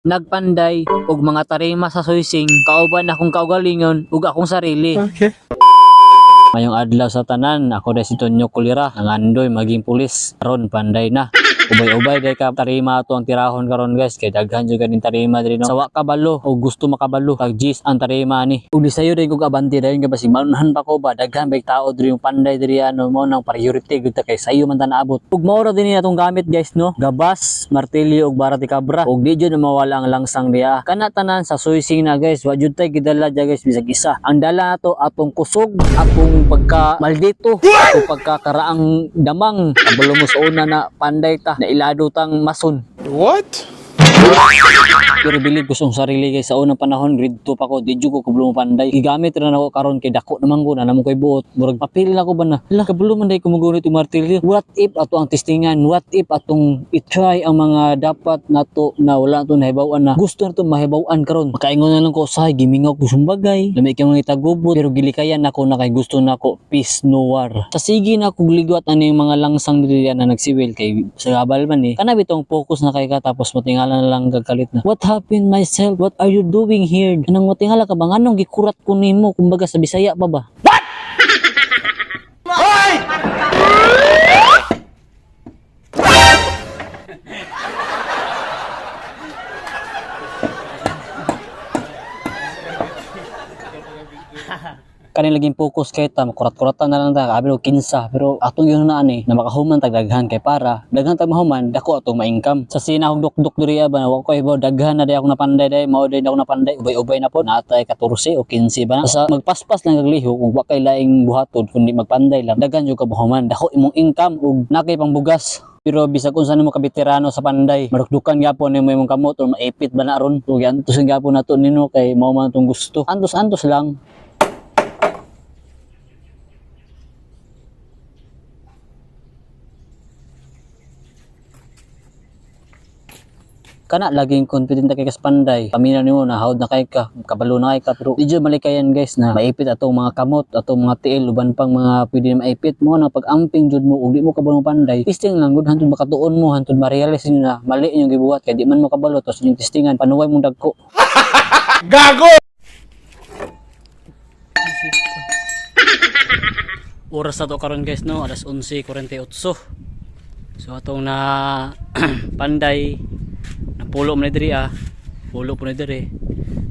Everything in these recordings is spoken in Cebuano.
Nagpanday og mga tarima sa suysing kauban akong kaugalingon ug akong sarili. Okay. Mayong adlaw sa tanan, ako dahil si Tonyo Kulira, ang andoy maging pulis, ron panday na. Ubay-ubay dahil ka tarima ato ang tirahon karon, guys, kay daghan jud ganing tarima diri, no. Sawa kabalo o gusto makabalo, tag gis ang tarima ni. Ug di sayo dahil kog abante dayon kay basig maunhan pa ko ba, daghan bay tao diri yung panday diri, ano mo nang priority gud ta kay sayo man ta naabot. Ug mao ra din ni atong gamit, guys, no. Gabas, martilyo ug bara ti kabra. Ug di jud na mawala ang langsang diya. Kana tanan sa suysing na, guys, wa jud tay gidala diya, guys, bisag isa. Ang dala nato atong kusog, atong pagka maldito, atong pagkakaraang damang. Kabalo mo sa una na panday ta, na ilado tang mason. What? Pero bilib ko sa akong sarili kay sa unang panahon grade 2 pa ko, di jud ko kabalo mo panday. Gigamit ra nako karon kay dako naman ko na namo koy buot. Murag papil na ko ba na. Hala, kabalo man day ko mogunit og martilyo. What if ato ang testingan? What if atong i-try ang mga dapat nato na wala nato nahibaw-an na gusto nato mahibaw-an karon. Makaingon na lang ko usahay gimingaw ko sumbagay. Lami kay mga itagubot pero gilikayan nako na kay gusto nako peace, no war. Sa sige na kog ligwat ani yung mga langsang diri na nagsiwil kay sa gabal man eh. Kana bitong focus na kay ka tapos matingala na lang gagalit na. What happened myself? What are you doing here? Anong matingala ka ba? Nganong gikurat ko nimo? Kumbaga sa Bisaya pa ba? Kaning laging focus kay ta makurat-kuratan na lang ta kabi og 15, pero atong yun na ani na makahuman tag daghan kay para daghan tag mahuman, dako atong ma-income sa sinahog dukduk diri ba. Wa ko ibaw, daghan na day ako napanday, day mao day ako napanday, ubay-ubay na po natay 14 o 15 ba na. Sa magpaspas lang kag lihok ug wa kay laing buhaton kundi magpanday lang, daghan jud ka mahuman, dako imong income ug nakay pangbugas. Pero bisag unsa nimo kabeterano sa panday, marukdukan gyapon nimo imong kamot or maipit ba na ron. Ug antos gyapon nato nino kay mao man atong gusto. Antos-antos lang. Kana laging confident na kay kas panday, paminaw nimo na hawd na kay ka, kabalo na kay ka, pero di jud malikayan, guys, na maipit atong mga kamot, atong mga tiil, uban pang mga pwede na maipit mo na pag-amping jud mo ug di mo kabalo panday, testing lang gud hantod makatuon mo, hantod ma-realize ninyo na mali inyong gibuhat kay di man mo kabalo. Tos inyong testingan, panuway mong dagko. Gago! Oras na to karon, guys, no, alas 11:48. So atong na panday, napulo man ni diri ah. Pulo po ni diri.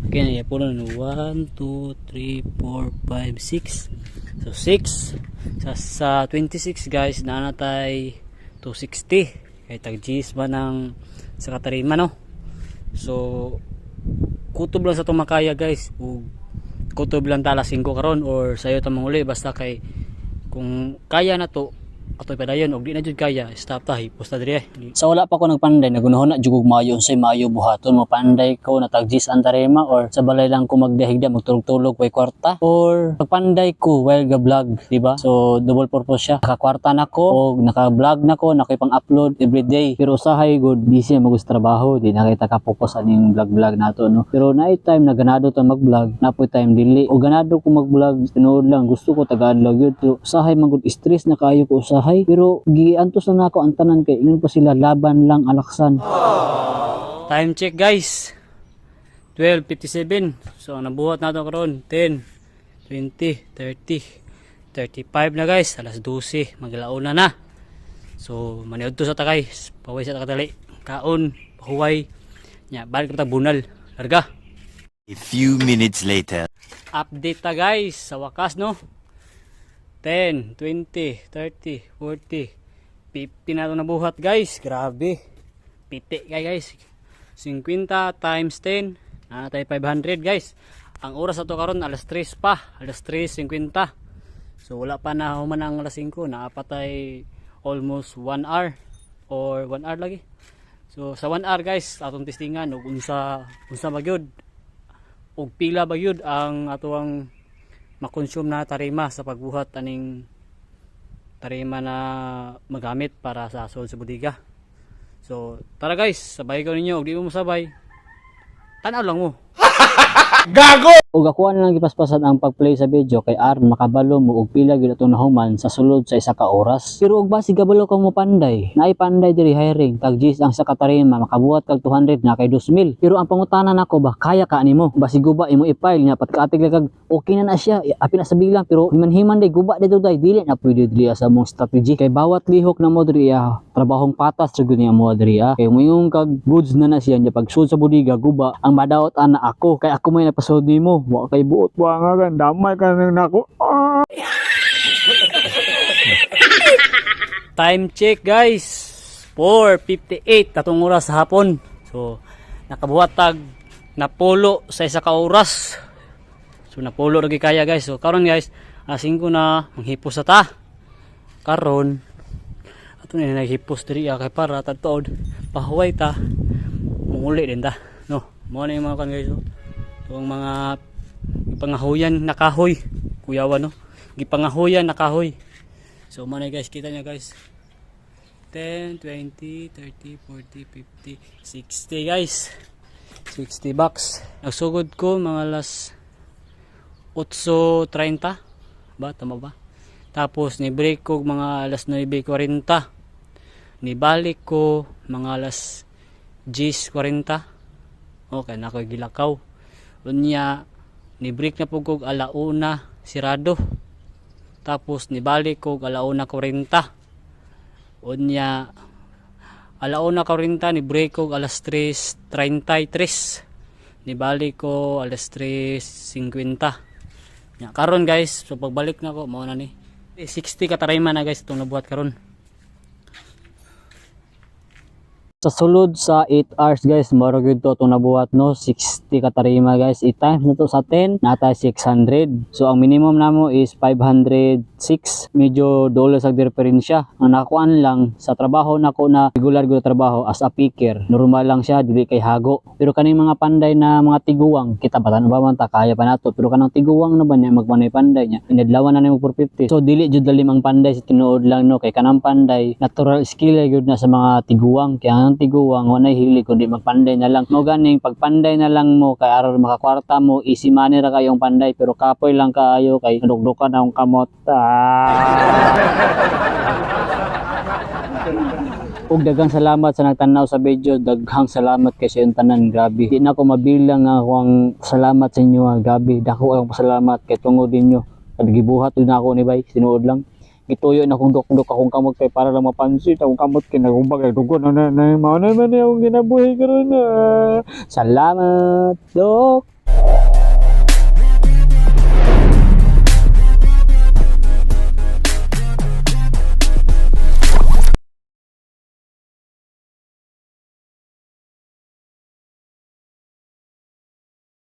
Okay na pulo na 1 2 3 4 5 6. So 6 sa 26, guys, naa na tay 260 kay tag G's ba ng sa katarima, no. So kutob lang sa itong makaya, guys, ug kutob lang ta alas 5 karon or sayo ta manguli, basta kay kung kaya na to ato padayon, og di na jud kaya, stop ta, hipos ta diri eh. Sa wala pa ko nagpanday, nagunahon na jud og maayo, unsay maayo buhaton, mo panday ko na tag-gis ang tarima or sa balay lang ko magdahigda, magtulog-tulog, way kwarta, or pagpanday ko while ga vlog, di ba? So double purpose siya, nakakwarta na ko og naka-vlog na ko, na pang upload every day. Pero usahay good busy mag sa trabaho, di na kita ka-focus aning vlog-vlog nato, no. Pero night time na ganado ta mag-vlog, napoy time dili o ganado ko mag-vlog, tinuod lang gusto ko taga-adlaw yun, pero usahay man gud stress na kaayo ko usahay, pero giantos na nako ang tanan kay ingon pa sila, laban lang alaksan. Time check, guys, 12:57. So ang nabuhat nato karon 10, 20, 30, 35 na, guys. Alas 12, maglauna na. So maniud to sa ta, guys, paway sa takatali, kaon, pahuway nya, balik ta bunal, larga. A few minutes later. Update ta, guys, sa wakas, no. 10, 20, 30, 40, 50 na ito nabuhat, guys. Grabe, piti kay, guys. 50 times 10 na tayo 500, guys. Ang oras ato karon alas 3 pa, alas 3:50. So wala pa na human ang alas 5, naapatay almost 1 hour or 1 hour lagi. So sa 1 hour, guys, atong testingan og unsa unsa magyud og pila ba yun ang atuang makonsume na tarima sa pagbuhat aning tarima na magamit para sa sulod sa bodega. So tara, guys, sabay ko ninyo. Og di mo masabay, tanaw lang mo. Gago! Ug ako na lang gipaspasan ang pag-play sa video kay aron makabalo mo og pila gyud atong nahuman sa sulod sa isa ka oras. Pero og basi gabalo kang mo panday, naay panday diri hiring tag 10 ang sa katarima, makabuhat kag 200 na kay 2,000. Pero ang pangutana nako ba, kaya ka nimo? Basi guba imo i-file nga patkatig lang kag okay na na siya, apil na sa bilang, pero himan-himan day guba dito day, dili na pwede diri sa mong strategy kay bawat lihok na mo diri trabahong patas ra gyud niya mo diri. Kay moingon kag goods na na siya nya pagsud sa bodega guba, ang madaot ana ako kay ako may napasud nimo, wa kay buot. Wa nga kan damay ka nang nako. Ah. Time check, guys. 4:58 atong oras sa hapon. So nakabuhat tag napulo sa isa ka oras. So napulo ra gyud kaya, guys. So karon, guys, alas 5 na, manghipos sa ta. Karon ato na naghipos diri kay para tadtuod pahuway ta, munguli din ta. No, mo na yung mga kan, guys. Oh. So, ang mga gipangahuyan na kahoy. Kuyawan, no. Gipangahuyan na kahoy. So mo na, guys, kita niya, guys. 10, 20, 30, 40, 50, 60, guys. 60 bucks. Nagsugod ko mga alas 8:30 ba, tama ba? Tapos ni break ko mga alas 9:40. Nibalik ko mga alas 10:40. Okay, na ako gilakaw. Unya ni break na pud kog alauna sirado. Tapos nibalik ko alauna 40. Unya alauna 40 ni break ko alas 3:33. Nibalik ko alas 3:50. Nya karon, guys, so pagbalik na ko mao na ni. 60 ka tarima na, guys, itong nabuhat karon. Sa sulod sa 8 hours, guys, moro gyud to itong nabuhat, no, 60 ka tarima, guys. I-times na to sa 10, nata 600. So ang minimum namo is 506. Medyo dolo sa diferensya. Ang nakuan lang sa trabaho nako na regular gyud trabaho as a picker, normal lang siya, dili kay hago. Pero kaning mga panday na mga tiguang, kita ba ba man ta kaya pa nato. Pero kanang tiguang na ba niya magmanay panday niya, inadlawan na nimo 450. So dili jud lalim ang panday sa tinuod lang, no, kay kanang panday natural skill gyud na sa mga tiguang. Kaya ang tiguang walay hilig kundi magpanday na lang. Mo ganing pagpanday na lang mo kay aron makakwarta mo, easy money ra kayong panday, pero kapoy lang kaayo kay nadugdukan akong kamot. Ah. Ug daghang salamat sa nagtanaw sa video. Daghang salamat kay sa inyong tanan. Grabe. Di na ako mabilang nga akong salamat sa inyo. Ah. Grabe. Dako akong pasalamat kay tungod ninyo. Gibuhat na ako ni bay. Sinuod lang. Gituyo na akong dukduk akong kamot kay para lang mapansin akong kamot kay nagubag kay dugo na na na mao na man akong ginabuhi karon. Ah. Salamat, Dok.